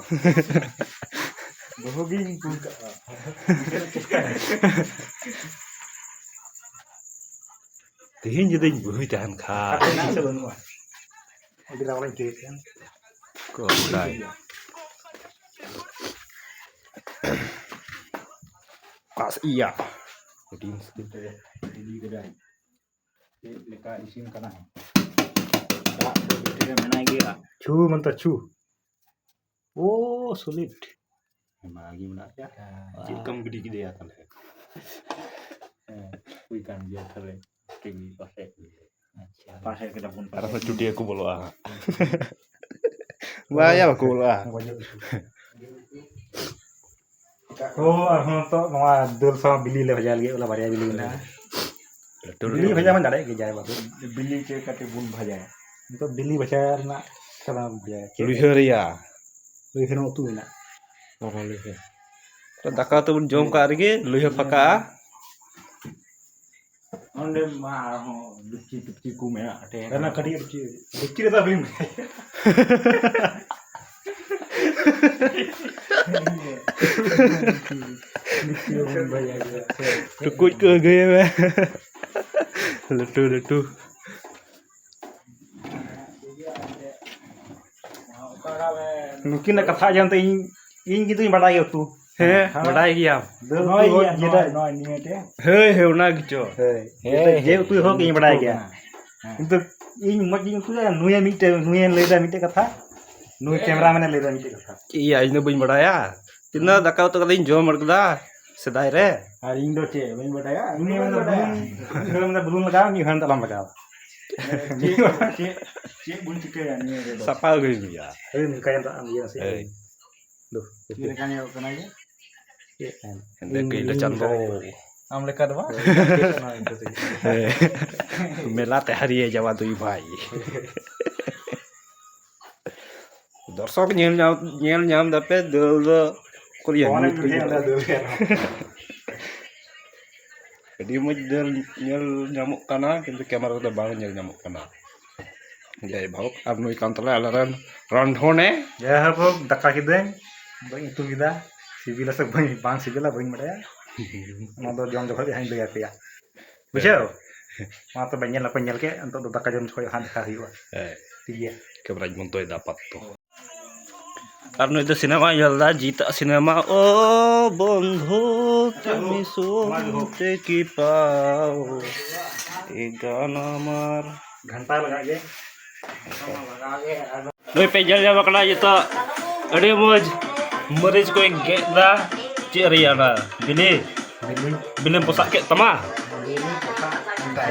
ᱵᱟᱹᱦᱩ ᱜᱤᱧ ᱠᱩᱞ ᱠᱟᱜᱼᱟ᱾ ᱛᱮᱦᱮᱧ ᱡᱩᱫᱤᱧ ᱵᱟᱹᱦᱩᱭ ᱛᱟᱦᱮᱱ ᱠᱷᱟᱱ᱾ ᱠᱟᱛᱷᱟ ᱢᱮᱱᱟᱜ ᱥᱮ ᱵᱟᱹᱱᱩᱜᱼᱟ? ᱟᱹᱰᱤ ᱨᱟᱣᱟᱞ ᱤᱧ ᱪᱟᱹᱭᱮᱫ ᱠᱟᱱ᱾ ᱠᱚ ᱵᱟᱰᱟᱭ᱾ ᱠᱟᱥ ᱤᱭᱟ᱾ ᱟᱹᱰᱤ ᱢᱩᱥᱠᱤᱞ ᱛᱮ ᱤᱫᱤ ᱠᱮᱫᱟᱭ᱾ ᱪᱮᱫ ᱞᱮᱠᱟ ᱤᱥᱤᱱ ᱠᱟᱱᱟ? ᱫᱟᱜ ᱫᱚ ᱵᱷᱤᱛᱨᱤ ᱨᱮ ᱢᱮᱱᱟᱭ ᱜᱮᱭᱟ᱾ ᱪᱷᱩ ᱢᱮᱱᱛᱮ ᱪᱷᱩ᱾ ᱳ, ᱥᱚᱞᱤᱰ᱾ ᱚᱱᱟ ᱜᱮ ᱢᱮᱱᱟᱜ ᱜᱮᱭᱟ᱾ ᱦᱮᱸ᱾ ᱪᱮᱫ ᱞᱮᱠᱟᱢ ᱜᱤᱰᱤ ᱠᱮᱫᱮᱭᱟ ᱛᱟᱦᱞᱮ? ᱦᱮᱸ, ᱦᱩᱭ ᱠᱟᱱ ᱜᱮᱭᱟ ᱛᱟᱦᱞᱮ᱾ ᱴᱤᱵᱷᱤ ᱯᱟᱥᱮ᱾ ᱟᱪᱪᱷᱟ᱾ ᱯᱟᱥᱮ ᱠᱟᱫᱟ ᱵᱚᱱ ᱟᱨᱦᱚᱸ ᱪᱩᱴᱤᱭᱟᱹ ᱠᱚ ᱵᱚᱞᱚᱜᱼᱟ ᱦᱟᱸᱜ᱾ ᱵᱟᱭᱟ, ᱵᱟᱠᱚ ᱵᱚᱞᱚᱜᱼᱟ᱾ ᱛᱚ ᱟᱨᱦᱚᱸ ᱛᱚ ᱱᱚᱣᱟ ᱫᱟᱹᱞ ᱥᱟᱶ ᱵᱤᱞᱤ ᱞᱮ ᱵᱷᱟᱡᱟ ᱞᱟᱹᱜᱤᱫ, ᱚᱱᱟ ᱵᱟᱨᱭᱟ ᱵᱤᱞᱤ ᱢᱮᱱᱟᱜᱼᱟ᱾ ᱞᱟᱹᱴᱩ ᱵᱤᱞᱤ ᱞᱟᱹᱴᱩ ᱵᱷᱟᱡᱟ ᱢᱟ ᱫᱟᱲᱮᱭᱟᱜ ᱜᱮ, ᱡᱟᱭ ᱵᱟᱵᱟ᱾ ᱵᱤᱞᱤ ᱪᱮᱫ ᱠᱟᱛᱮ ᱵᱚᱱ ᱵᱷᱟᱡᱟᱭᱟ? ᱱᱤᱛᱚᱜ ᱵᱤᱞᱤ ᱵᱷᱟᱡᱟ ᱨᱮᱱᱟᱜ ᱠᱟᱛᱷᱟ ᱞᱟᱝ ᱵᱷᱟᱡᱟᱭᱟ᱾ ᱪᱮᱫ? ᱞᱩᱭᱦᱟᱹᱨᱮᱭᱟ᱾ ᱞᱩᱭᱦᱟᱹ ᱨᱮᱱᱟᱜ ᱩᱛᱩ ᱢᱮᱱᱟᱜᱼᱟ᱾ ᱚ, ᱞᱩᱭᱦᱟᱹ᱾ ᱛᱚ ᱫᱟᱠᱟ ᱩᱛᱩ ᱵᱚᱱ ᱡᱚᱢ ᱠᱟᱜ ᱨᱮᱜᱮ ᱞᱩᱭᱦᱟᱹ ᱯᱷᱟᱸᱠᱟᱜᱼᱟ᱾ ᱚᱸᱰᱮ ᱢᱟ ᱟᱨᱦᱚᱸ ᱰᱮᱠᱪᱤ ᱴᱮᱠᱪᱤ ᱠᱚ ᱢᱮᱱᱟᱜ ᱴᱷᱮᱱ᱾ ᱚᱱᱟ ᱠᱟᱹᱴᱤᱡ ᱰᱮᱠᱪᱤ, ᱰᱮᱠᱪᱤ ᱨᱮᱫᱚ ᱵᱟᱹᱧ ᱵᱷᱟᱡᱟᱭᱟ᱾ ᱰᱮᱠᱪᱤ ᱨᱮᱫᱚ ᱵᱟᱹᱧ ᱵᱷᱟᱡᱟᱭᱟ᱾ ᱴᱩᱠᱩᱡ ᱠᱚ ᱟᱹᱜᱩᱭ ᱢᱮ᱾ ᱞᱟᱹᱴᱩ ᱞᱟᱹᱴᱩ᱾ ᱱᱩᱠᱤᱱᱟᱜ ᱠᱟᱛᱷᱟ ᱟᱸᱡᱚᱢ ᱛᱮ ᱤᱧ, ᱤᱧ ᱠᱤᱱᱛᱩᱧ ᱵᱟᱰᱟᱭ ᱜᱮᱭᱟ ᱩᱛᱩ᱾ ᱦᱮᱸ, ᱦᱮᱸ᱾ ᱵᱟᱰᱟᱭ ᱜᱮᱭᱟᱢ᱾ ᱫᱟᱹᱞ ᱱᱚᱜᱼᱚᱭ ᱩᱛᱩ ᱦᱚᱸ ᱤᱭᱟᱹ, ᱡᱮᱴᱟ ᱱᱚᱜᱼᱚᱭ, ᱱᱚᱜᱼᱚᱭ ᱱᱤᱭᱟᱹ ᱴᱷᱮᱡ᱾ ᱦᱳᱭ, ᱦᱳᱭ, ᱚᱱᱟ ᱜᱮᱪᱚ᱾ ᱦᱳᱭ᱾ ᱦᱮᱸ, ᱡᱮᱴᱟ ᱦᱮᱸ, ᱡᱮ ᱩᱛᱩ ᱦᱮᱸ, ᱦᱳᱠ ᱤᱧ ᱵᱟᱰᱟᱭ ᱜᱮᱭᱟ᱾ ᱦᱮᱸ᱾ ᱠᱤᱱᱛᱩ ᱤᱧ ᱢᱚᱡᱽ ᱜᱤᱧ ᱩᱛᱩᱭᱟ, ᱱᱩᱭᱮ ᱢᱤᱫᱴᱮᱡ, ᱱᱩᱭᱮ ᱞᱟᱹᱭᱫᱟ ᱢᱤᱫᱴᱮᱡ ᱠᱟᱛᱷᱟ, ᱱᱩᱭ ᱠᱮᱢᱨᱟ ᱢᱮᱱᱮ ᱞᱟᱹᱭᱫᱟ ᱢᱤᱫᱴᱮᱡ ᱠᱟᱛᱷᱟ᱾ ᱪᱮᱫ ᱭᱟ, ᱤᱧ ᱫᱚ ᱵᱟᱹᱧ ᱵᱟᱰᱟᱭᱟ᱾ ᱛᱤᱱᱟᱹᱜ ᱫᱟᱠᱟ ᱩᱛᱩ ᱠᱟᱛᱮᱧ ᱡᱚᱢ ᱠᱟᱫᱟ ᱥᱮᱫᱟᱭ ᱨᱮ᱾ ᱟᱨ ᱤᱧ ᱫᱚ ᱪᱮᱫ ᱵᱟᱹᱧ ᱵᱟᱰᱟᱭᱟ? ᱤᱧ ᱫᱚ ᱵᱟᱹᱧ ᱵᱟᱰᱟᱭᱟ᱾ ᱢᱤᱫ ᱦᱚᱲ ᱢᱮᱱᱫᱟ ᱵᱩᱞᱩᱝ ᱞᱟᱜᱟᱣ, ᱢᱤᱫ ᱦᱚᱲ ᱢᱮᱱᱫᱟ ᱟᱞᱚᱢ ᱞᱟᱜᱟᱣ᱾ ᱪᱮᱫ, ᱪᱮᱫ, ᱪᱮᱫ ᱵᱚᱱ ᱪᱤᱠᱟᱹᱭᱟ ᱱᱤᱭᱟᱹ ᱨᱮᱫᱚ? ᱥᱟᱯᱷᱟ ᱜᱮ ᱦᱩᱭᱩᱜᱼᱟ᱾ ᱦᱳᱭ, ᱱᱚᱝᱠᱟᱭ ᱫᱟᱜ ᱟᱢ ᱤᱭᱟᱹ ᱥᱮ᱾ ᱦᱳᱭ᱾ ᱫᱩ, ᱪᱮᱫ ᱞᱮᱠᱟ ᱧᱮᱞᱚᱜ ᱠᱟᱱᱟ ᱤᱭᱟᱹ? ᱪᱮᱫ ᱠᱟᱱ? ᱦᱮᱸᱫᱮ ᱤᱧ, ᱠᱟᱹᱭᱞᱟᱹ ᱤᱧ ᱪᱟᱸᱫᱚ᱾ ᱞᱮᱠᱟ ᱜᱮ᱾ ᱟᱢ ᱞᱮᱠᱟ ᱫᱚ ᱵᱟᱝ? ᱦᱳᱭ, ᱤᱧ ᱞᱮᱠᱟ ᱜᱮ᱾ ᱦᱮᱸ᱾ ᱢᱮᱞᱟ ᱛᱮ ᱦᱟᱹᱨᱤᱭᱟᱹ ᱡᱟᱣᱟ ᱫᱩᱭ ᱵᱷᱟᱭ᱾ ᱫᱚᱨᱥᱚᱠ ᱧᱮᱞ ᱧᱟᱢ, ᱧᱮᱞ ᱧᱟᱢ ᱫᱟᱯᱮ, ᱫᱟᱹᱞ ᱫᱚ ᱩᱠᱩᱨ ᱭᱟ, ᱯᱷᱳᱱ ᱨᱮ ᱢᱤᱫ ᱵᱷᱤᱰᱤᱭᱳ ᱨᱮ ᱫᱟᱹᱞ ᱜᱮ ᱟᱨᱦᱚᱸ᱾ ᱟᱹᱰᱤ ᱢᱚᱡᱽ ᱫᱟᱹᱞ ᱧᱮᱞ ᱧᱟᱢᱚᱜ ᱠᱟᱱᱟ, ᱠᱤᱱᱛᱩ ᱠᱮᱢᱮᱨᱟ ᱨᱮᱫᱚ ᱵᱟᱝ ᱧᱮᱞ ᱧᱟᱢᱚᱜ ᱠᱟᱱᱟ᱾ ᱡᱟᱭᱦᱳᱠ, ᱟᱨ ᱱᱩᱭ ᱠᱟᱱ ᱛᱟᱞᱮᱭᱟ ᱟᱞᱮᱨᱮᱱ ᱨᱟᱱᱫᱷᱚᱱᱮ᱾ ᱡᱟᱭᱦᱳᱠ, ᱫᱟᱠᱟ ᱠᱤᱫᱟᱹᱧ, ᱵᱟᱹᱧ ᱩᱛᱩ ᱠᱮᱫᱟ, ᱥᱤᱵᱤᱞᱟ ᱥᱮ ᱵᱟᱹᱧ, ᱵᱟᱝ ᱥᱤᱵᱤᱞᱟ ᱵᱟᱹᱧ ᱵᱟᱰᱟᱭᱟ᱾ ᱚᱱᱟ ᱫᱚ ᱡᱚᱢ ᱡᱚᱠᱷᱚᱡ ᱜᱮ ᱦᱟᱸᱜ ᱤᱧ ᱞᱟᱹᱭ ᱟᱯᱮᱭᱟ᱾ ᱵᱩᱡᱷᱟᱹᱣ? ᱢᱟ ᱛᱚᱵᱮ ᱧᱮᱞ ᱦᱚᱸᱯᱮ ᱧᱮᱞ ᱠᱮᱫ, ᱱᱤᱛᱚᱜ ᱫᱚ ᱫᱟᱠᱟ ᱡᱚᱢ ᱡᱚᱠᱷᱚᱡ ᱦᱟᱸᱜ ᱫᱮᱠᱷᱟ ᱦᱩᱭᱩᱜᱼᱟ᱾ ᱦᱮᱸ᱾ ᱴᱷᱤᱠ ᱜᱮᱭᱟ᱾ ᱠᱮᱢᱨᱟᱧ ᱵᱚᱱᱫᱚᱭᱮᱫᱟ ᱟᱯᱟᱛᱚᱛᱚ᱾ ᱟᱨ ᱱᱩᱭ ᱫᱚ ᱥᱤᱱᱮᱢᱟᱭ ᱧᱮᱞ ᱮᱫᱟ, ᱡᱤᱛᱟᱜ ᱥᱤᱱᱮᱢᱟ᱾ ᱳ ᱵᱚᱱᱫᱷᱩ, ᱛᱩᱢ ᱥᱩᱱᱛᱮ ᱠᱤ ᱯᱟᱣ, ᱮ ᱜᱟᱱ ᱟᱢᱟᱨ᱾ ᱜᱷᱟᱱᱴᱟ ᱞᱟᱜᱟᱜ ᱜᱮ᱾ ᱱᱩᱭ ᱯᱮ ᱧᱮᱞ ᱧᱟᱢ ᱠᱟᱱᱟ ᱱᱤᱛᱚᱜ ᱟᱹᱰᱤ ᱢᱚᱡᱽ ᱢᱟᱹᱨᱤᱪ ᱠᱚᱭ ᱜᱮᱫ ᱮᱫᱟ᱾ ᱪᱮᱫ ᱨᱮᱭᱟᱜ ᱚᱱᱟ ᱵᱤᱞᱤ? ᱵᱤᱞᱤ᱾ ᱵᱤᱞᱤᱢ ᱯᱚᱥᱟᱜ ᱠᱮᱫ ᱛᱟᱢᱟ? ᱵᱤᱞᱤ ᱯᱚᱥᱟᱜ ᱠᱮᱫᱟ᱾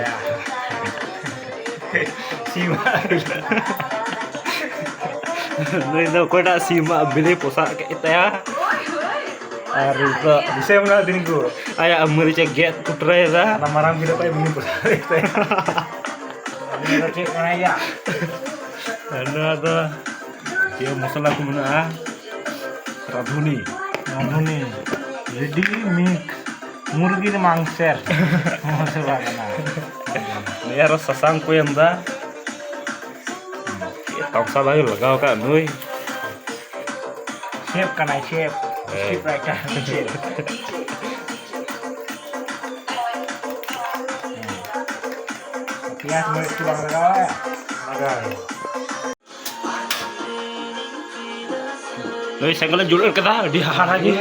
ᱥᱤᱢᱟᱜ ᱱᱩᱭ ᱫᱚ ᱚᱠᱚᱭᱴᱟᱜ ᱥᱤᱢᱟᱜ ᱵᱤᱞᱤ ᱯᱚᱥᱟᱜ ᱠᱮᱫ ᱛᱟᱭᱟ? ᱟᱨ ᱱᱤᱛᱚᱜ ᱫᱤᱥᱟᱹᱭ ᱢᱮᱱᱟᱜ ᱫᱤᱱ ᱠᱚ᱾ ᱟᱭᱟᱜ ᱢᱟᱹᱨᱤᱪ ᱮ ᱜᱮᱫ ᱠᱩᱴᱨᱟᱹᱭᱮᱫᱟ᱾ ᱚᱱᱟ ᱢᱟᱨᱟᱝ ᱜᱤᱫᱽᱨᱟᱹ ᱠᱷᱚᱡ ᱵᱤᱞᱤ ᱯᱚᱥᱟᱜ ᱠᱮᱫ ᱛᱟᱭᱟ᱾ ᱩᱱᱤ ᱫᱚ ᱪᱮᱫ ᱠᱟᱱᱟᱭ ᱭᱟ? ᱱᱚᱣᱟ ᱫᱚ ᱪᱮᱫ ᱢᱚᱥᱞᱟ ᱠᱚ ᱢᱮᱱᱟᱜᱼᱟ? ᱨᱟᱸᱫᱷᱩᱱᱤ᱾ ᱨᱟᱸᱫᱷᱩᱱᱤ, ready mix, ᱢᱩᱨᱜᱤ ᱨᱮ ᱢᱟᱝᱥᱮᱨ ᱢᱚᱥᱞᱟ ᱠᱟᱱᱟ᱾ ᱱᱤᱭᱟᱹ ᱟᱨᱚ ᱥᱟᱥᱟᱝ ᱠᱚ ᱮᱢ ᱮᱫᱟ᱾ ᱪᱮᱫ ᱛᱟᱢᱥᱟ ᱞᱟᱜᱟᱣ ᱞᱟᱜᱟᱣ ᱟᱠᱟᱫ ᱱᱩᱭ᱾ ᱥᱮᱯ ᱠᱟᱱᱟᱭ, ᱥᱮᱯ᱾ ᱦᱮᱸ᱾ ᱥᱮᱯ ᱨᱟᱭᱴᱟᱨ᱾ ᱯᱮᱸᱭᱟᱡᱽ ᱢᱟᱹᱨᱤᱪ ᱠᱚ ᱵᱟᱝ ᱞᱟᱜᱟᱣᱟ? ᱞᱟᱜᱟᱣ᱾ ᱱᱩᱭ ᱥᱮᱸᱜᱮᱞ ᱮ ᱡᱩᱞ ᱠᱟᱫᱟ, ᱟᱹᱰᱤ ᱦᱟᱦᱟᱲᱟ ᱜᱮ᱾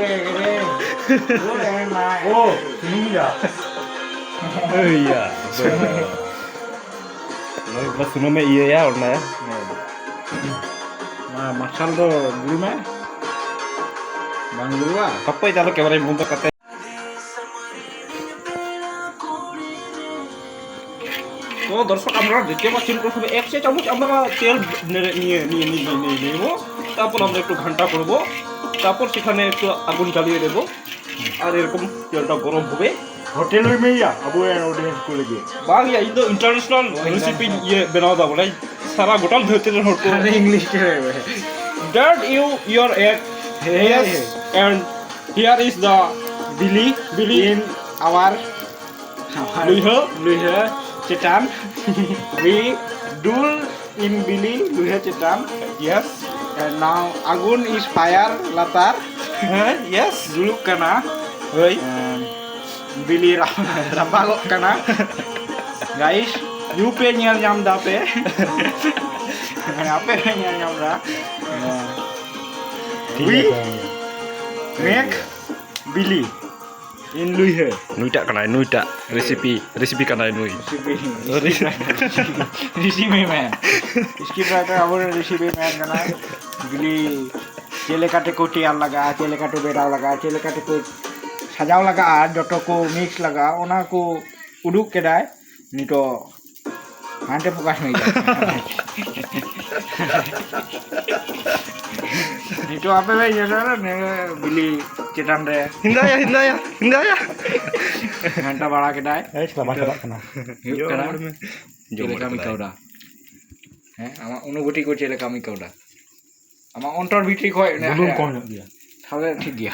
ᱳ, ᱥᱩᱱᱩᱢ ᱭᱟ᱾ ᱤᱭᱟ᱾ ᱱᱩᱭ ᱵᱟ ᱥᱩᱱᱩᱢ ᱮ ᱤᱭᱟᱹᱭᱟ, ᱚᱱᱟ᱾ ᱱᱚᱣᱟ ᱢᱟᱨᱥᱟᱞ ᱫᱚ ᱜᱩᱲ ᱢᱮ᱾ ᱵᱟᱝ ᱜᱩᱲᱩᱜᱼᱟ? ᱦᱟᱯᱳᱭ ᱛᱟᱦᱞᱮ ᱠᱮᱢᱮᱨᱟᱧ ᱵᱚᱱᱫᱚ ᱠᱟᱛᱮ। তো দর্শক, আমরা দেখতে পাচ্ছেন প্রথমে এক চা চামচ আমরা তেল নেড়ে নিয়ে নিয়ে নিয়ে নিয়ে নিয়ে নেব। তারপর আমরা একটু ঘান্টা করব, তারপর সেখানে একটু আগুন জ্বালিয়ে দেব। আর এরকম তেলটা গরম হবে। Hotel ᱨᱮ ᱢᱮᱭᱟ ᱟᱵᱚ ᱨᱮᱱ audience ᱠᱚ ᱞᱟᱹᱜᱤᱫ᱾ ᱵᱟᱝ ᱭᱟ, ᱤᱧ ᱫᱚ international recipe ᱤᱭᱟᱹ ᱵᱮᱱᱟᱣ ᱫᱟ ᱵᱚᱞᱮ, ᱥᱟᱨᱟ ᱜᱚᱴᱟ ᱫᱷᱟᱹᱨᱛᱤ ᱨᱮᱱ ᱦᱚᱲ ᱠᱚ᱾ ᱟᱨᱮ English ᱨᱮ᱾ That you your egg, yes, and here is the ᱵᱤᱞᱤ, ᱵᱤᱞᱤ in our ᱞᱩᱭᱦᱟᱹ, ᱞᱩᱭᱦᱟᱹ ᱪᱮᱛᱟᱱ᱾ We duel in ᱵᱤᱞᱤ ᱞᱩᱭᱦᱟᱹ ᱪᱮᱛᱟᱱ᱾ Yes. And now ᱟᱜᱩᱱ is fire ᱞᱟᱛᱟᱨ᱾ ᱦᱮᱸ, yes. ᱡᱩᱞᱩᱜ ᱠᱟᱱᱟ᱾ ᱦᱳᱭ᱾ And ᱵᱤᱞᱤ ᱨᱟ-, ᱨᱟᱯᱟᱜᱚᱜ ᱠᱟᱱᱟ᱾ Guys, you ᱯᱮ ᱧᱮᱞ ᱧᱟᱢ ᱫᱟ ᱯᱮ᱾ ᱟᱯᱮ ᱯᱮ ᱧᱮᱞ ᱧᱟᱢ ᱫᱟ᱾ We make ᱵᱤᱞᱤ in ᱞᱩᱭᱦᱟᱹ᱾ ᱱᱩᱭᱴᱟᱜ ᱠᱟᱱᱟᱭ, ᱱᱩᱭᱴᱟᱜ recipe, recipe ᱠᱟᱱᱟᱭ ᱱᱩᱭ᱾ Recipe, recipe man. Recipe man, ᱟᱵᱚᱨᱮᱱ recipe man ᱠᱟᱱᱟᱭ᱾ ᱵᱤᱞᱤ ᱪᱮᱫ ᱞᱮᱠᱟ ᱛᱮᱠᱚ ᱛᱮᱭᱟᱨ ᱞᱟᱜᱟᱜᱼᱟ, ᱪᱮᱫ ᱞᱮᱠᱟ ᱛᱮ ᱵᱮᱱᱟᱣ ᱞᱟᱜᱟᱜᱼᱟ, ᱪᱮᱫ ᱞᱮᱠᱟ ᱛᱮᱠᱚ ᱥᱟᱡᱟᱣ ᱞᱟᱜᱟᱜᱼᱟ, ᱡᱚᱛᱚ ᱠᱚ mix ᱞᱟᱜᱟᱜᱼᱟ, ᱚᱱᱟ ᱠᱚ ᱩᱰᱩᱠ ᱠᱮᱫᱟᱭ᱾ ᱱᱤᱛᱚᱜ ᱦᱟᱱᱛᱮ ᱯᱷᱳᱠᱟᱥ ᱢᱮ᱾ ᱱᱤᱛᱚᱜ ᱟᱯᱮ ᱯᱮ ᱧᱮᱞ ᱫᱟ ᱱᱤᱭᱟᱹ ᱵᱤᱞᱤ ᱪᱮᱛᱟᱱ ᱨᱮ ᱦᱤᱸᱫᱟᱭᱟ, ᱦᱤᱸᱫᱟᱭᱟ, ᱦᱤᱸᱫᱟᱭᱟ᱾ ᱜᱷᱟᱱᱴᱟ ᱵᱟᱲᱟ ᱠᱮᱫᱟᱭ᱾ ᱮᱭ, ᱥᱟᱞᱟ ᱵᱟᱝ ᱪᱟᱞᱟᱜ ᱠᱟᱱᱟ᱾ ᱦᱩᱭᱩᱜ ᱠᱟᱱᱟ᱾ ᱡᱚᱢ ᱪᱮᱫ ᱵᱟᱲᱟ ᱞᱮᱠᱟᱢ ᱠᱮᱫᱟᱭ᱾ ᱟᱹᱭᱠᱟᱹᱣ ᱫᱟ? ᱦᱮᱸ, ᱟᱢᱟᱜ ᱚᱱᱩᱵᱷᱩᱛᱤ ᱠᱚ ᱪᱮᱫ ᱞᱮᱠᱟᱢ ᱟᱹᱭᱠᱟᱹᱣ ᱫᱟ? ᱟᱢᱟᱜ ᱚᱱᱛᱚᱨ ᱵᱷᱤᱛᱨᱤ ᱠᱷᱚᱡ ᱚᱱᱮ ᱵᱩᱞᱩᱝ ᱦᱮᱸ, ᱠᱚᱢ ᱧᱚᱜ ᱜᱮᱭᱟ᱾ ᱛᱟᱦᱞᱮ ᱴᱷᱤᱠ ᱜᱮᱭᱟ᱾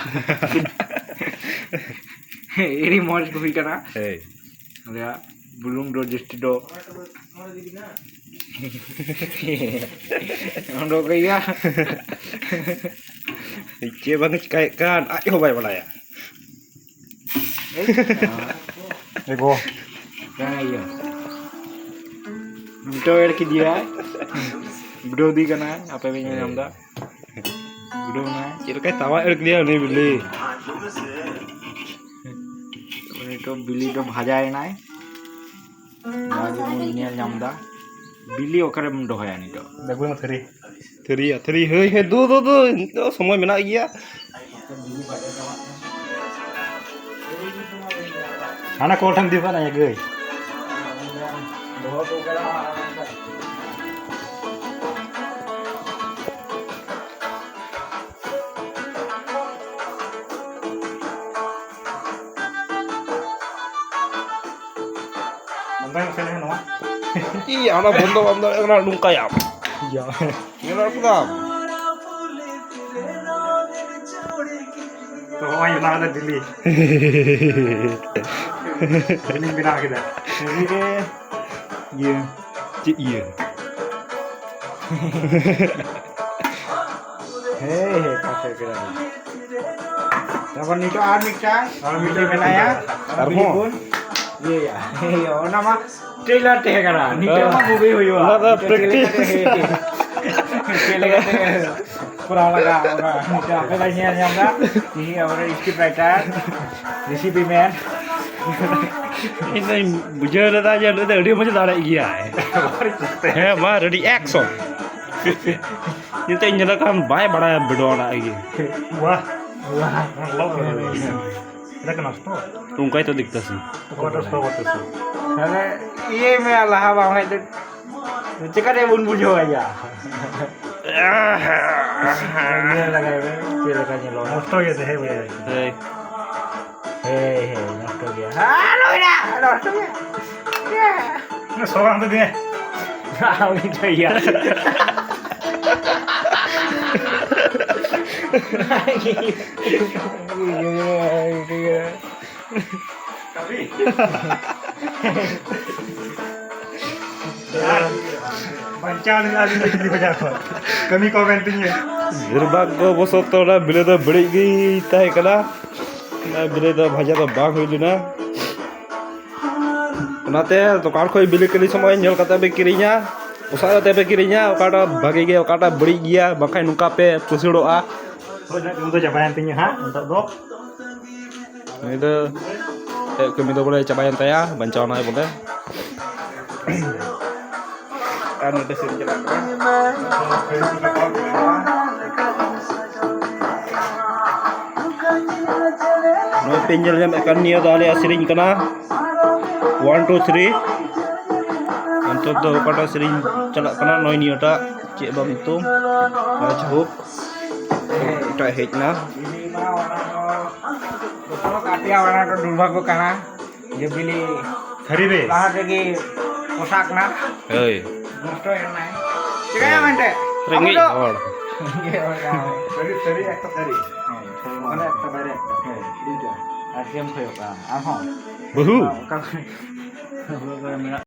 ᱟᱹᱰᱤ ᱢᱚᱡᱽ ᱠᱚ ᱦᱩᱭ ᱠᱟᱱᱟ᱾ ᱦᱮᱸ᱾ ᱟᱞᱮᱭᱟᱜ ᱵᱩᱞᱩᱝ ᱫᱚ ᱡᱟᱹᱥᱛᱤ ᱫᱚ ᱚᱰᱚᱠ ᱜᱮᱭᱟ᱾ ᱪᱮᱫ ᱵᱟᱝ ᱮ ᱪᱤᱠᱟᱭᱮᱫ ᱠᱟᱱ, ᱟᱡ ᱦᱚᱸ ᱵᱟᱭ ᱵᱟᱲᱟᱭᱟ᱾ ᱮᱜᱳ᱾ ᱦᱮᱸ, ᱤᱭᱟᱹ᱾ ᱵᱤᱰᱟᱹᱣ ᱮᱲ ᱠᱮᱫᱮᱭᱟᱭ᱾ ᱵᱤᱰᱟᱹᱣ ᱫᱤ ᱠᱟᱱᱟᱭ, ᱟᱯᱮ ᱯᱮ ᱧᱮᱞ ᱧᱟᱢ ᱫᱟ᱾ ᱵᱤᱰᱟᱹᱣ ᱱᱟᱭ᱾ ᱪᱮᱫ ᱞᱮᱠᱟᱭ ᱛᱟᱣᱟ ᱮᱲ ᱠᱮᱫᱮᱭᱟ ᱩᱱᱤ ᱵᱤᱞᱤ᱾ ᱩᱱᱤ ᱛᱚ ᱵᱤᱞᱤ ᱫᱚ ᱵᱷᱟᱡᱟᱭᱮᱱᱟᱭ᱾ ᱱᱚᱣᱟ ᱜᱮᱵᱚᱱ ᱧᱮᱞ ᱧᱟᱢ ᱫᱟ᱾ ᱵᱤᱞᱤ ᱚᱠᱟᱨᱮᱢ ᱫᱚᱦᱚᱭᱟ ᱱᱤᱛᱚᱜ? ᱟᱹᱜᱩᱭ ᱢᱮ ᱛᱷᱟᱹᱨᱤ᱾ ᱛᱷᱟᱹᱨᱤᱭᱟ, ᱛᱷᱟᱹᱨᱤ, ᱦᱟᱹᱭ, ᱦᱟᱹᱭ, ᱫᱩ, ᱫᱩ, ᱫᱩ, ᱱᱤᱛᱚᱜ ᱥᱚᱢᱚᱭ ᱢᱮᱱᱟᱜ ᱜᱮᱭᱟ᱾ ᱦᱟᱱᱟ ᱠᱚᱞ ᱴᱷᱮᱱ ᱤᱫᱤ ᱠᱟᱜ ᱱᱟ ᱜᱟᱹᱭ᱾ ᱵᱚᱱᱫᱚᱭ ᱢᱮᱥᱮ ᱱᱚᱣᱟ᱾ ᱤᱭᱟᱹ, ᱚᱱᱟ ᱵᱚᱱᱫᱚ ᱵᱟᱢ ᱫᱟᱲᱮᱭᱟᱜ ᱠᱟᱱᱟ, ᱱᱚᱝᱠᱟᱭᱟᱢ᱾ ᱤᱭᱟᱹ᱾ ᱧᱮᱞ ᱠᱮᱫᱟᱢ? ᱛᱚ, ᱦᱚᱸᱜᱼᱚᱭ ᱵᱮᱱᱟᱣ ᱠᱮᱫᱟ ᱵᱤᱞᱤ᱾ ᱵᱤᱞᱤᱧ ᱵᱮᱱᱟᱣ ᱠᱮᱫᱟ᱾ ᱵᱤᱞᱤ ᱨᱮ ᱤᱭᱟᱹ᱾ ᱪᱮᱫ ᱤᱭᱟᱹ? ᱦᱮᱸ, ᱦᱮᱸ, ᱠᱟᱛᱷᱟ ᱠᱟᱱᱟ᱾ ᱛᱟᱨᱯᱚᱨ ᱱᱤᱛᱚᱜ ᱟᱨ ᱢᱤᱫᱴᱟᱝ ᱟᱨ ᱢᱤᱫᱴᱟᱝ ᱢᱮᱱᱟᱭᱟ᱾ ᱟᱨᱦᱚᱸ? ᱵᱤᱞᱤ ᱵᱚᱱ ᱤᱭᱟᱹᱭᱟ᱾ ᱦᱮᱸ, ᱚᱱᱟ ᱢᱟ trailer ᱛᱟᱦᱮᱸ ᱠᱟᱱᱟ᱾ ᱱᱤᱛᱚᱜ ᱢᱟ movie ᱦᱩᱭᱩᱜᱼᱟ᱾ ᱚᱱᱟ ᱫᱚ ᱱᱤᱛᱚᱜ ᱪᱮᱫ ᱞᱮᱠᱟᱛᱮ, practice᱾ ᱪᱮᱫ ᱞᱮᱠᱟᱛᱮ ᱠᱚᱨᱟᱣ ᱞᱟᱜᱟᱜᱼᱟ, ᱚᱱᱟ ᱱᱤᱛᱚᱜ ᱟᱯᱮ ᱯᱮ ᱧᱮᱞ ᱧᱟᱢ ᱫᱟ᱾ ᱛᱤᱦᱤᱧ ᱟᱵᱚᱨᱮᱱ script writer, recipe man᱾ ᱤᱧ ᱫᱚᱧ ᱵᱩᱡᱷᱟᱹᱣ ᱞᱮᱫᱟ ᱡᱮ ᱱᱩᱭ ᱫᱚ ᱟᱹᱰᱤ ᱢᱚᱡᱽ ᱫᱟᱲᱮᱭᱟᱜ ᱜᱮᱭᱟᱭ᱾ ᱦᱮᱸ, ᱢᱟ, ready, action᱾ ᱱᱤᱛᱚᱜ ᱤᱧ ᱧᱮᱞᱮ ᱠᱟᱱ ᱵᱟᱭ ᱵᱟᱲᱟᱭᱟ ᱵᱤᱰᱟᱹᱣ ᱟᱲᱟᱜ ᱜᱮ᱾ ᱣᱟᱦ, ᱣᱟᱦ, ᱞᱚᱵ ᱨᱮ ᱦᱩᱭ ᱮᱱᱟ᱾ ᱮᱴᱟᱜ ᱠᱟᱱᱟ ᱛᱚ? ᱚᱱᱠᱟᱭ ᱛᱚ ᱫᱤᱠᱛᱟ ᱥᱮ᱾ ᱚᱠᱟᱴᱟᱜ ᱥᱚ ᱠᱟᱛᱮ ᱥᱚ? ᱛᱟᱦᱞᱮ ᱤᱭᱟᱹᱭ ᱢᱮ ᱞᱟᱦᱟ, ᱵᱟᱝ ᱠᱷᱟᱡ ᱫᱚ ᱪᱮᱠᱟᱛᱮ ᱵᱚᱱ ᱵᱩᱡᱷᱟᱹᱣᱟ ᱭᱟ? ᱧᱮᱞ ᱞᱟᱜᱟᱭ ᱢᱮ ᱪᱮᱫ ᱞᱮᱠᱟ ᱧᱮᱞᱚᱜᱼᱟ᱾ ᱱᱚᱥᱴᱚ ᱜᱮ ᱛᱟᱦᱮᱸ ᱵᱩᱡᱷᱟᱹᱣ᱾ ᱦᱮᱸ᱾ ᱦᱮᱸ, ᱦᱮᱸ, ᱱᱚᱥᱴᱚ ᱜᱮᱭᱟ᱾ ᱦᱮᱸ, ᱟᱞᱚ ᱢᱮᱱᱟ, ᱱᱚᱥᱴᱚ ᱜᱮᱭᱟ᱾ ᱥᱚ ᱵᱟᱝ ᱛᱮᱫᱤᱧᱟ᱾ ᱩᱱᱤ ᱫᱚ ᱤᱭᱟᱹ᱾ ᱵᱟᱧᱪᱟᱣ ᱞᱮᱱᱟ ᱟᱹᱞᱤᱧ ᱫᱚ ᱡᱩᱫᱤ ᱵᱟᱡᱟᱨ ᱠᱷᱚᱱ᱾ ᱠᱟᱹᱢᱤ ᱠᱚ ᱢᱮᱱ ᱛᱤᱧᱟᱹ᱾ ᱫᱩᱨᱵᱷᱟᱜᱽᱜᱚ ᱵᱚᱥᱚᱛᱚ ᱚᱱᱟ ᱵᱤᱞᱤ ᱫᱚ ᱵᱟᱹᱲᱤᱡ ᱜᱮ ᱛᱟᱦᱮᱸ ᱠᱟᱱᱟ᱾ ᱚᱱᱟ ᱵᱤᱞᱤ ᱫᱚ ᱵᱷᱟᱡᱟ ᱫᱚ ᱵᱟᱝ ᱦᱩᱭ ᱞᱮᱱᱟ᱾ ᱚᱱᱟᱛᱮ ᱫᱚᱠᱟᱱ ᱠᱷᱚᱱ ᱵᱤᱞᱤ ᱠᱤᱨᱤᱧ ᱥᱚᱢᱚᱭ ᱧᱮᱞ ᱠᱟᱛᱮ ᱯᱮ ᱠᱤᱨᱤᱧᱟ, ᱯᱚᱥᱟᱜ ᱠᱟᱛᱮ ᱯᱮ ᱠᱤᱨᱤᱧᱟ, ᱚᱠᱟᱴᱟᱜ ᱵᱷᱟᱜᱮ ᱜᱮᱭᱟ, ᱚᱠᱟᱴᱟᱜ ᱵᱟᱹᱲᱤᱡ ᱜᱮᱭᱟ, ᱵᱟᱝᱠᱷᱟᱱ ᱱᱚᱝᱠᱟ ᱯᱮ ᱯᱩᱥᱟᱹᱲᱚᱜᱼᱟ᱾ ᱦᱳᱭ, ᱱᱤᱛᱚᱜ ᱫᱚ ᱪᱟᱵᱟᱭᱮᱱ ᱛᱤᱧᱟᱹ ᱦᱟᱸᱜ, ᱱᱤᱛᱚᱜ ᱫᱚ᱾ ᱱᱩᱭ ᱫᱚ ᱟᱭᱟᱜ ᱠᱟᱹᱢᱤ ᱫᱚ ᱵᱚᱞᱮ ᱪᱟᱵᱟᱭᱮᱱ ᱛᱟᱭᱟ, ᱵᱟᱧᱪᱟᱣ ᱮᱱᱟᱭ ᱵᱚᱞᱮ᱾ ᱟᱨ ᱱᱚᱛᱮ ᱥᱮᱫ ᱪᱟᱞᱟᱜ ᱠᱟᱱᱟ᱾ ᱱᱚᱜᱼᱚᱭ ᱯᱮ ᱧᱮᱞ ᱧᱟᱢᱮᱫ ᱠᱟᱱ, ᱱᱤᱭᱟᱹ ᱫᱚ ᱟᱞᱮᱭᱟᱜ ᱥᱮᱨᱮᱧ ᱠᱟᱱᱟ, one two three᱾ ᱚᱱᱛᱚᱛᱚ ᱚᱠᱟᱴᱟᱜ ᱥᱮᱨᱮᱧ ᱪᱟᱞᱟᱜ ᱠᱟᱱᱟ, ᱱᱚᱜᱼᱚᱭ ᱱᱤᱭᱟᱹᱴᱟᱜ, ᱪᱮᱫ ᱵᱟᱝ ᱧᱩᱛᱩᱢ, ᱟᱪᱪᱷᱟ, ᱦᱳᱠ, ᱮᱴᱟᱜ ᱦᱮᱡ ᱮᱱᱟ᱾ ᱡᱚᱛᱚ ᱠᱟᱛᱮᱭᱟ ᱚᱱᱟ ᱫᱚ ᱫᱩᱨᱵᱷᱟᱜᱽᱜᱚ ᱠᱟᱱᱟ᱾ ᱡᱮ ᱵᱤᱞᱤ ᱛᱷᱟᱹᱨᱤ ᱨᱮ᱾ ᱞᱟᱦᱟ ᱨᱮᱜᱮ ᱯᱚᱥᱟᱜ ᱱᱟ᱾ ᱦᱳᱭ᱾ ᱱᱚᱥᱴᱚᱭᱮᱱᱟᱭ᱾ ᱪᱮᱠᱟᱭᱟ ᱢᱮᱱᱛᱮ? ᱨᱮᱸᱜᱮᱡ ᱟᱵᱚ ᱫᱚ ᱦᱚᱲ᱾ ᱨᱮᱸᱜᱮᱡ ᱦᱚᱲ ᱠᱟᱱᱟ ᱵᱚᱱ᱾ ᱥᱟᱹᱨᱤ, ᱥᱟᱹᱨᱤ ᱮᱠᱴᱟ ᱥᱟᱹᱨᱤ᱾ ᱦᱮᱸ, ᱥᱟᱹᱨᱤ ᱢᱟᱱᱮ ᱮᱠᱴᱟ ᱵᱟᱭᱨᱮ ᱮᱠᱴᱟ᱾ ᱦᱮᱸ᱾ ᱫᱩᱭᱴᱟ᱾ ᱟᱨ ᱪᱮᱫ ᱮᱢ ᱠᱷᱚᱡᱚᱜ ᱠᱟᱱᱟ? ᱟᱨᱦᱚᱸ? ᱵᱟᱹᱦᱩ? ᱚᱠᱟ ᱠᱚᱨᱮ ᱢᱮᱱᱟᱜ